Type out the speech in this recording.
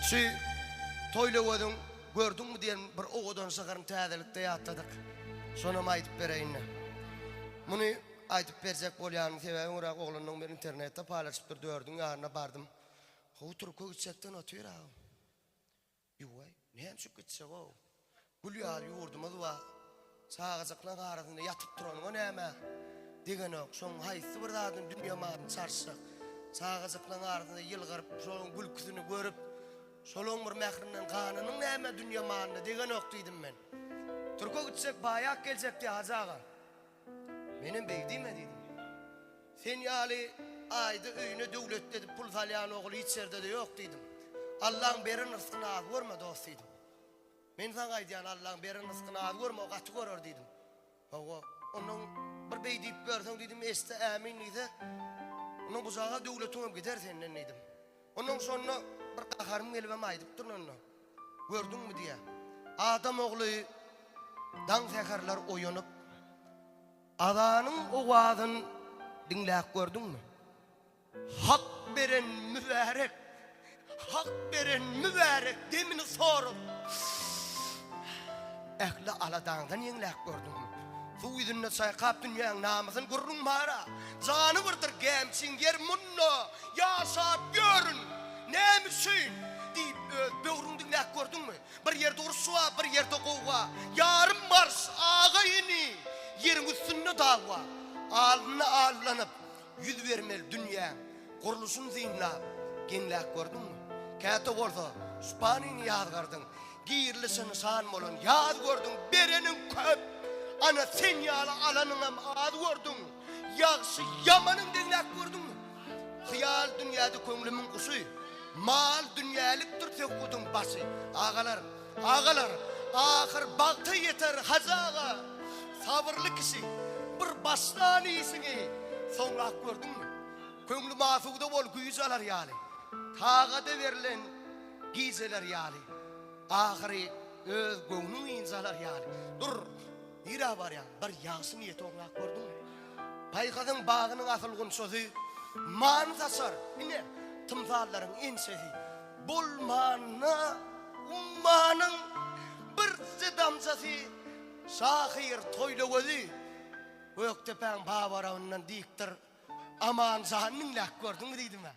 Şu Toýlagözüň Gördüňmi diýen bir owadan şygyryny täzelikde ýatladyk. Şonam aýdyp bereýin-de. Muny aýdyp berjek bolýanyň sebäbi öňräk oglanlaň biri internetde paýlaşypdyr, dördüň ýanyna bardym. How türke gitjekden otyr agam. Ýuwaý, näme üçin gitjek-ow? Gül ýaly ýurdumyz bar. Çagajyklaň arasynda ýatyp duranyňa näme? Degenok. Şoň haýsy bir zadyny dünýe malyny çarşjak. Çagajyklaň arasynda ýylgyryp, şolaň gülküsini görüp, şolaň bir mährinden gananyň näme dünýe malyna degenok diýdim men. Türke gitjek, baýak geljek diýýär Hajy aga. Menem beý diýme diýdim. Sen ýaly aýda öýüne döwletli edip pul salýan ogul hiç ýerde-de ýok diýdim. Allaň beren ryskyny az görme dost diýdim. Men saňa aýdýan Allaň beren ryskyny az görme o gaty görer diýdim. Hawa, ondan bir beý diýip görseň diýdim, eşitse ämin diýse, ondan bujaga döwletiňem gider senden diýdim. Ondan şonda bir gaharym gelibem aýdypdyryn onda. Gördüňmi diýýä. Adam ogly daň säherler oýanyp, Azanyň owazyn diňläp gördüňmi? Hak beren mübärek, Hak beren mübärek demini sorup, ähli aladaňdan ýeňläp gördüňmi? Suw ýüzünde çaýkap dünýäň namysyn gürrüň bar-a, Jany birdir gämçiň ýer munda ýaşap ýörün, näme üçin? diýip öz böwrüň diňläp gördüňmi? Bir ýerde uruş bar, bir ýerde gowga. Ýarym marş, aga-ini, ýeriň üstünde dawa. Alnyna allanyp, ýüz bermeli dünýäň gurluşyny synlap, geňläp gördüňmi? Käte bolsa, şupanyny ýazgardyň, girilişe nyşan bolan ýaz gördüň, bereniň köp, ana, sen ýaly alanyňam az gördüň, ýagşy ýamanyň deňläp gördüňmi? Hyýal dünýäde köňlümiň guşy, Mal dünýälikdir söhbediň başy. Agalar, agalar, ahyr bagta ýeter Hajy aga. Sabyrly kişi, bir başlan işiňi soňlap gördüňmi? Köňlüm asuda bol güýç alar ýaly, Tagada berlen gijeler ýaly. Ahyry öz göwnüň ynjalar ýaly. Dur, nirä barýaň, bir ýagşy niýeti oňlap gördüňmi? Paýhasyň bagynyň asyl gunçasy Many saçar, ine, tymsallaryň ençesi. Bolmanda ummanyň birje damjasy Şahyr Toýlygözi Gökdepäň babaragyndan diýipdir, Aman jany diňläp gördüňmi diýdim-ä.